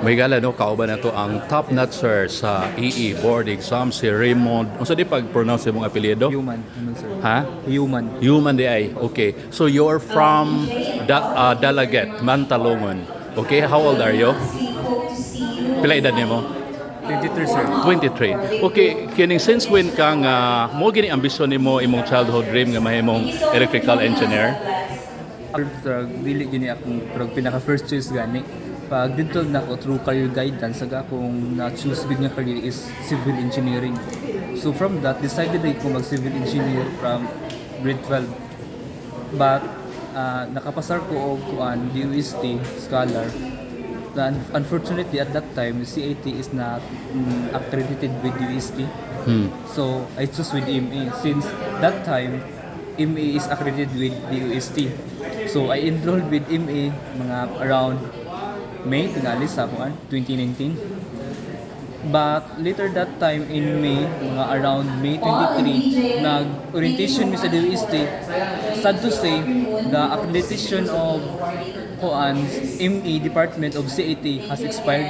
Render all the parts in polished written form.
May gala no, kauban nato ang top notcher sa EE board exam, si Raymond. Unsa di pag-pronounce imong apelyido? Human, human, sir. Ha? Human. Human diay. Okay. So you're from Dalaget, Mantalongon. Okay, how old are you? Pila edad nimo? 23, sir. 23. Okay, kining since when ka nga mo gini ambisyon nimo, imong childhood dream nga mahimong electrical engineer? Pero dili gini akong pero pinaka first choice gani. Pag dito na ako through career guidance, aga akong na-choose big nga career is civil engineering. So from that, decided na ko mag civil engineer from grade 12. But nakapasar ko og kuan, DOST scholar. Unfortunately, at that time, CIT is not accredited with DOST. So I choose with ME since that time ME is accredited with DOST. So I enrolled with ME mga around May tingali sa kuan 2019. But later that time in May, mga around May 23, nag-orientation mi sa DOST. Sad to say, the accreditation of kuan ME Department of CIT has expired.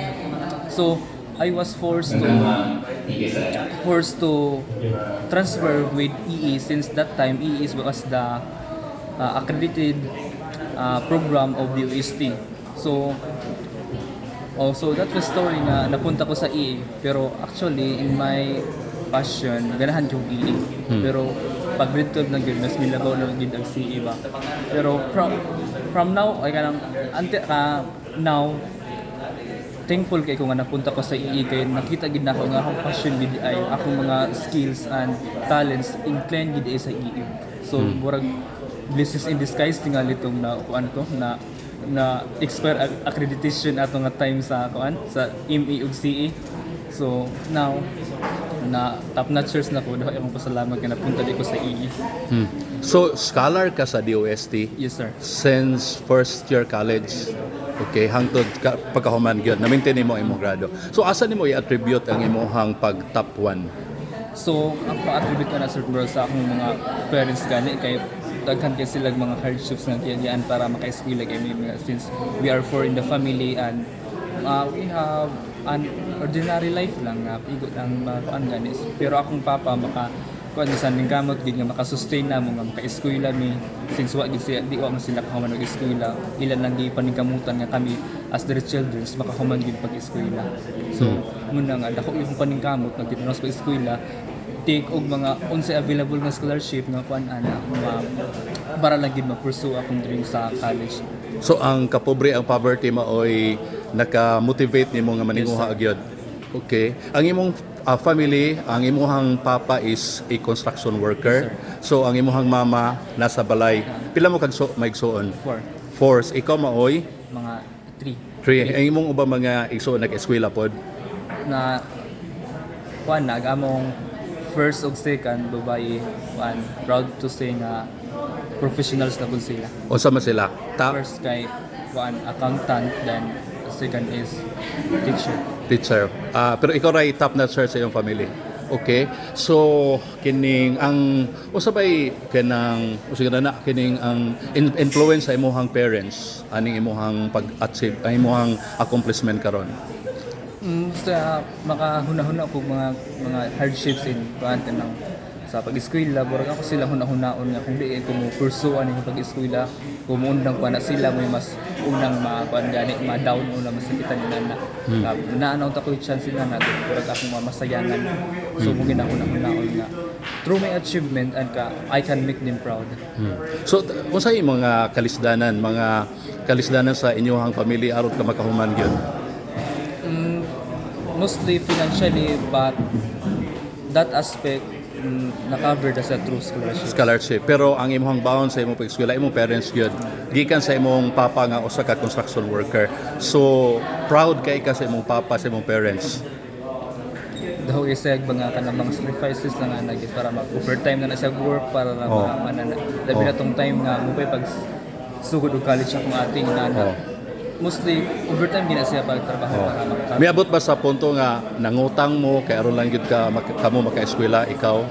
So I was forced to transfer with EE since that time EE was the accredited program of the DOST. So also that was story na napunta ko sa EE, pero actually in my passion, ganahan yung EE. Pero pag grade 12 na gyud, mas milabaw na gyud ang CE ba. Pero from now ay kanang ante now, thankful kay ko nga napunta ko sa EE kay nakita gid nako nga akong passion gid ay akong mga skills and talents inclined gid ay sa EE. So murag blessings in disguise tingali itong na kuan ko na na expire accreditation ato nga time sa kuan sa ME ug CE. So now na top notchers na ko, daw akong pasalamat nga napunta di ko sa EE. So scholar ka sa DOST Yes, sir. Since first year college. Okay, hangtod ka, pagkahuman gyud na-maintain nimo imong grado. So asa nimo i-attribute ang imong pag top 1? So, ang pa-attribute ko na, sir, bro, sa akong mga parents gani kay daghan kay sila mga hardships nga giagian para maka-eskwela kay mi since we are four in the family and we have an ordinary life lang nga igo lang makuan gani. Pero akong papa maka kuan sa ning kamot gid nga maka-sustain na mo nga maka-eskwela mi since wa gid siya di wa man sila kahuman og eskwela, ilan lang gi paningkamutan nga kami as their children makahuman gid pag-eskwela. So muna nga dako yung paningkamot nagtinanos pag eskwela, take og mga unsay available nga scholarship nga kuan ana ma, para lang gid ma-pursue akong dream sa college. So ang kapobre, ang poverty maoy naka-motivate nimo nga maninguha gyud. Okay. Ang imong family, ang imong papa is a construction worker. So ang imong mama nasa balay. Pila mo kag so, maigsuon? Four. Four. Ikaw maoy Mga three. Three. Ang imong ubang mga igsuon nag-eskwela pod? Na kuan na among first ug second babae, kuan, proud to say nga professionals na pud sila. Unsa man sila? Ta First kay kuan, accountant, then second is teacher. Teacher. Ah, pero ikaw ray top notcher sa iyong family. Okay. So kining ang usa bay kanang usa na kining ang influence sa imong parents aning imong pag-achieve, ang imong accomplishment karon? Sa makahuna-huna ko mga hardships in kuan kanang sa pag-eskwela, murag ako sila huna-hunaon nga kung di ko mo pursue ani pag-eskwela, kung muundang ko na sila mo mas unang ma kuan gani, ma-down una masakitan nila na hmm. Naanaw ta ko yung chance nila na murag akong mamasayangan. So mo ginahuna-hunaon nga through my achievement and ka I can make them proud. So unsay mga kalisdanan sa inyong family aron ka makahuman gyud? Mostly financially, but that aspect na-cover na sa through scholarship. Scholarship. Pero ang imong baon sa imong pag-eskwela, imong parents gyud. Gikan sa imong papa nga usa ka construction worker. So proud kay ka sa imong papa, sa imong parents. Daw iseg mga kanang mga sacrifices lang nga nagit para mag overtime na na siya work para na oh. Na labi na tong time nga mo pag sugod og college akong ating nana. Mostly overtime gina siya pagtrabaho para maka Miabot ba sa punto nga nangutang mo kay aron lang gyud ka kamo maka-eskwela ikaw?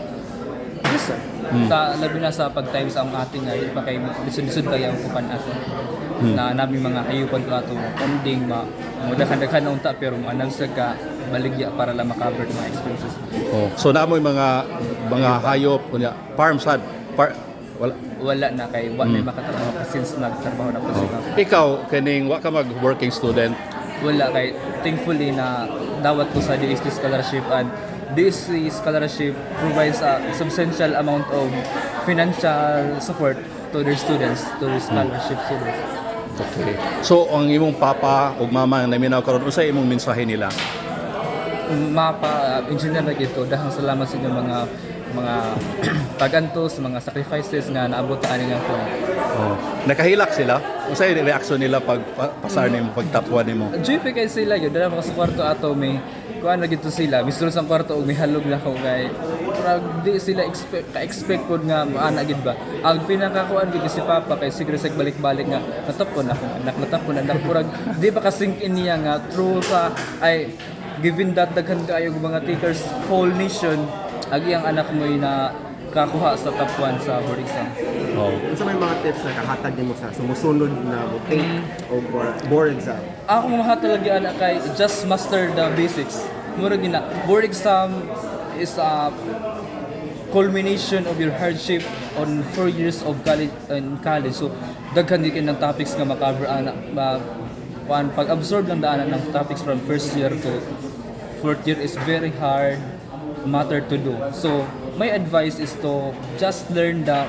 Yes, sir. Sa labi na sa pag time sa among ate nga di pa kay lisod-lisod kaya ang kupan ato. Na nami mga hayupan ko ato funding ma mo daghan-daghan na unta, pero mo anang sa ka baligya para lang ma-cover mga expenses. Oh. So naa mo'y mga hayop unya farm sad wala? Wala na kay wa may makatrabaho ka since nagtrabaho na po si Papa. Ikaw, kining wa ka mag working student? Wala, kay thankfully na dawat ko sa DST scholarship, and DST scholarship provides a substantial amount of financial support to their students, to their scholarship students. Okay. So ang imong papa ug mama nga naminaw karon, unsay imong mensahe nila? Mapa, engineer na gito, dahang salamat sa inyong mga pagantos, mga sacrifices nga naabot ta ani nga point. Oh. Nakahilak sila? Unsay reaction nila pag pasar nimo, pag top 1 nimo? Joy kay sila yun, dala mga sa kwarto ato may kuan na gito sila, misro sa kwarto og mihalog na ko kay murag di sila expect ka-expect pod nga maana gid ba. Ang pinakakuan gid si Papa kay siguro sa balik-balik nga natapon akong anak, natapon anak, murag di ba ka sink in niya nga true sa ay given that daghan kaayo og mga takers whole nation agi ang anak mo na kakuha sa top 1 sa board exam. Oh. Unsa may mga tips na kahatag nimo sa sumusunod na mo take o board exam? Ako mga talaga anak kay just master the basics. Murag gina board exam is a culmination of your hardship on 4 years of college in college. So daghan di kay ng topics nga ma-cover ana ma kuan pag-absorb lang daanan ng topics from first year to fourth year is very hard matter to do. So my advice is to just learn the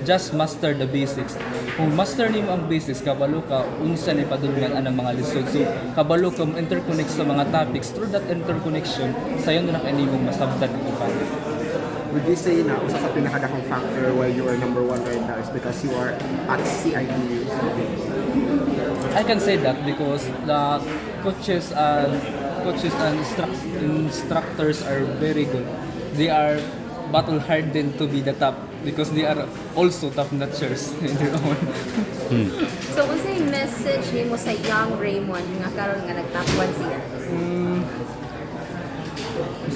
just master the basics. Kung master nimo ang basics, kabalo ka unsa ni padulngan anang mga lisod. So kabalo ka mo interconnect sa mga topics. Through that interconnection, sayon na kay nimong masabtan ang uban. Would you say na usa sa pinakadakong factor why you are number one right now is because you are at CITU? I can say that because the coaches and instructors are very good. They are battle hardened to be the top because they are also top notchers in their own. So unsay message nimo sa young Raymond nga karon nga nag-top 1 siya?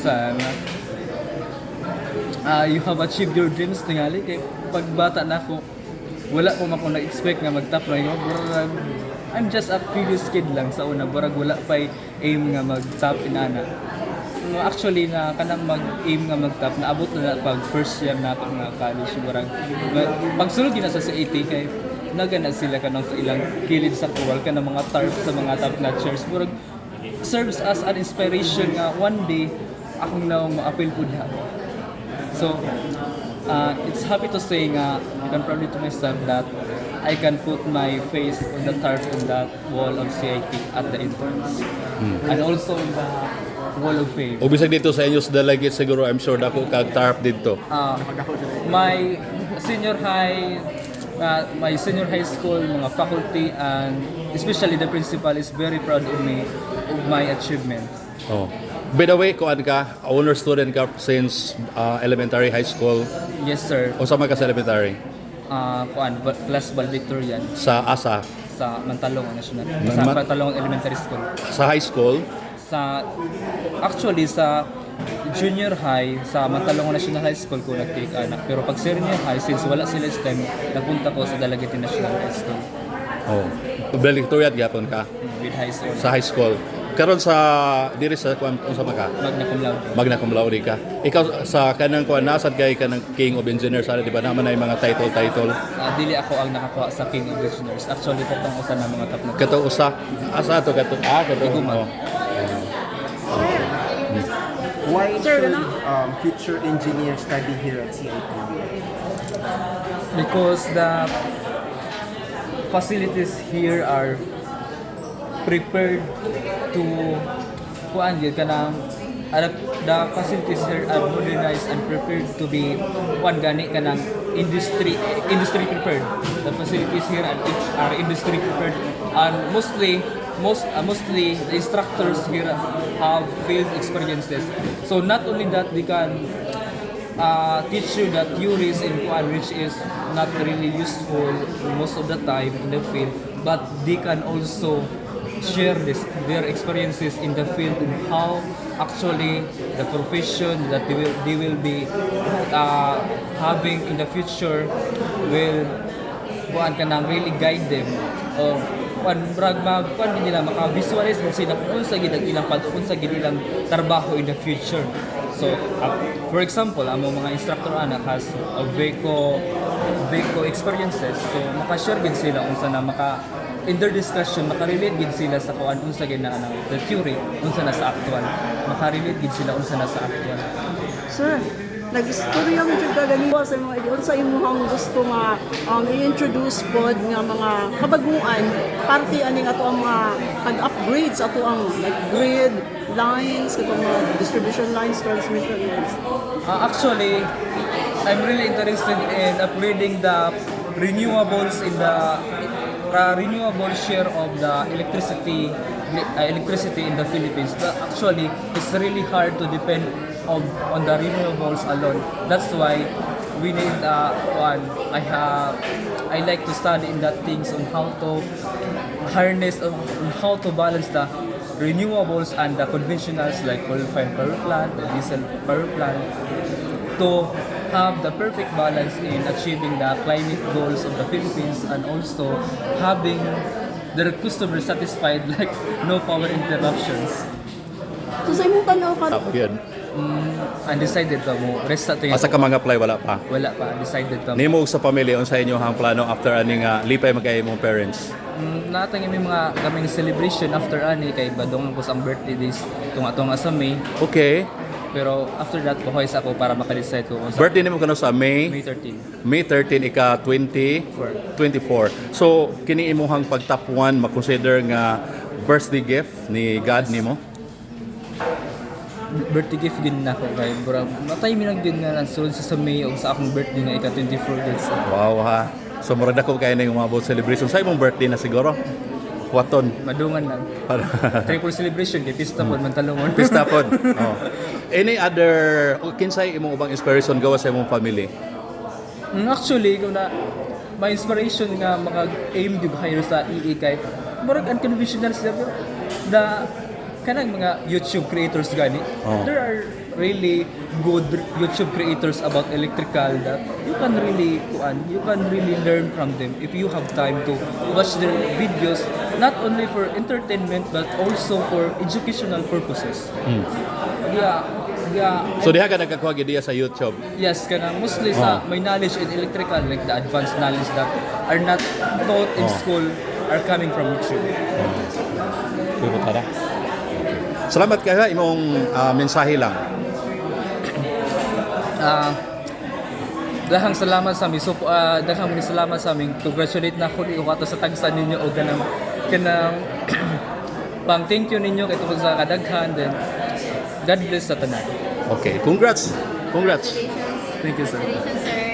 Sana. Ah, you have achieved your dreams tingali kay pagbata na ako wala ko mako na-expect nga mag-top na yun. Murag, I'm just a curious kid lang sa una. Barag wala pa'y aim nga mag-top inana. No, actually na kanang mag-aim nga mag-top naabot na, na pag first year na ako nga college, barag pagsulod gina sa CAT kay nagana sila kanang sa ilang kilid sa kuwal kanang mga tarp sa mga top notchers, murag serves as an inspiration nga one day akong naong ma-appeal pud diha. So, it's happy to say nga I can proudly to myself that I can put my face on the tarp on that wall of CIT at the entrance. And also in the wall of fame. O bisag dito sa inyo sa Dalaguete siguro, I'm sure dako kag tarp dito. My senior high school mga faculty and especially the principal is very proud of me, of my achievement. Oh. By the way, kuan ka, honor student ka since elementary, high school? Yes, sir. O sama ka sa elementary? Kuan class valedictorian. Sa asa? Sa Mantalongon National, sa Mantalongon Elementary School. Sa high school? Sa actually sa junior high sa Mantalongon National High School ko nag-take anak, pero pag senior high, since wala sila STEM, nagpunta ko sa Dalaguete National High School. Oh. Valedictorian gyapon ka? With high school. Sa high school. Karon sa diri sa kuan, unsa man ka? Magna cum laude. Magna cum laude ka. Ikaw sa kanang kuan nasad kay kanang King of Engineers ana, di ba naman ay mga title title? Ah, dili ako ang nakakuha sa King of Engineers. Actually, katong usa na mga top na. Kato usa asa to kato kato. Iguma. Oh. Why Sir, should ano? Future engineers study here at CIT? Because the facilities here are prepared to kuan gyud kanang the facilities here are modernized and prepared to be kuan gani kanang industry prepared. The facilities here are industry prepared and mostly the instructors here have field experiences, so not only that they can teach you the theories in kuan which is not really useful most of the time in the field, but they can also share their experiences in the field and how actually the profession that they will be having in the future will kuan kanang really guide them o kuan murag ma kuan gid nila, maka-visualize mo sila kung unsa gid ang ilang pad unsa gid ilang trabaho in the future. So for example, among mga instructor ana has a VECO experiences, so maka-share gid sila unsa na maka in their discussion makarelate gid sila sa kuan unsa gid na ano, the theory, unsa na sa actual, makarelate gid sila unsa na sa actual. Sir, nag-istorya mo jud ka ganiwa sa mga unsa imong gusto nga i-introduce pod nga mga kabaguan parte aning ato ang mga pag-upgrade sa ato ang like grid lines, katong mga distribution lines, transmission lines? Actually, I'm really interested in upgrading the renewables in the renewable share of the electricity in the Philippines. But actually, it's really hard to depend on the renewables alone. That's why we need one. I like to study in that things on how to harness, on how to balance the renewables and the conventionals like coal-fired power plant, the diesel power plant, to have the perfect balance in achieving the climate goals of the Philippines and also having their customers satisfied, like no power interruptions. So sa imong tan-aw ka Top yun. Undecided pa mo. Rest sa tingin Asa ka mga apply, wala pa? Wala pa, undecided pa mo. Nimo ug sa pamilya, unsa inyo ang plano after ani nga lipay magkay imong parents? Natang may mga kaming celebration after ani kay badongan ko sa ang birthday days tunga-tunga sa May. Pero after that, buhay sa ako para maka-decide ko kung sa Birthday nimo kano sa May? May 13. May 13, ika 20 24. So kini imuhang pag top 1 makonsider nga birthday gift ni God nimo? Birthday gift gin nako kay bura matay mi lang gyud nga sulod sa May og sa akong birthday nga ika 24 days. Wow ha. So murag dako kay ning umabot celebration sa imong birthday na siguro. Waton. Madungan lang. Triple celebration kay pista pod man talungon. Pista pod. Oh. Any other o kinsay imong ubang inspiration gawa sa imong family? Actually, kung na my inspiration nga maka-aim gyud higher sa EE kay murag unconventional sila, pero the kanang mga YouTube creators gani. There are really good YouTube creators about electrical that you can really kuan, you can really learn from them if you have time to watch their videos, not only for entertainment but also for educational purposes. Yeah. So diha ka nagkakuha gyud diya sa YouTube? Yes, kanang mostly sa may knowledge in electrical, like the advanced knowledge that are not taught in school are coming from YouTube. Sige, tara. Salamat kayo, imong mensahe lang. Daghang salamat sa aming so, daghang mga salamat sa aming congratulate na ako ko ato sa tagsa ninyo o kanang pang thank you ninyo kay tungod sa kadaghan, then God bless sa tanan. Okay, congrats. Congrats. Congratulations. Thank you, sir. Congratulations, sir.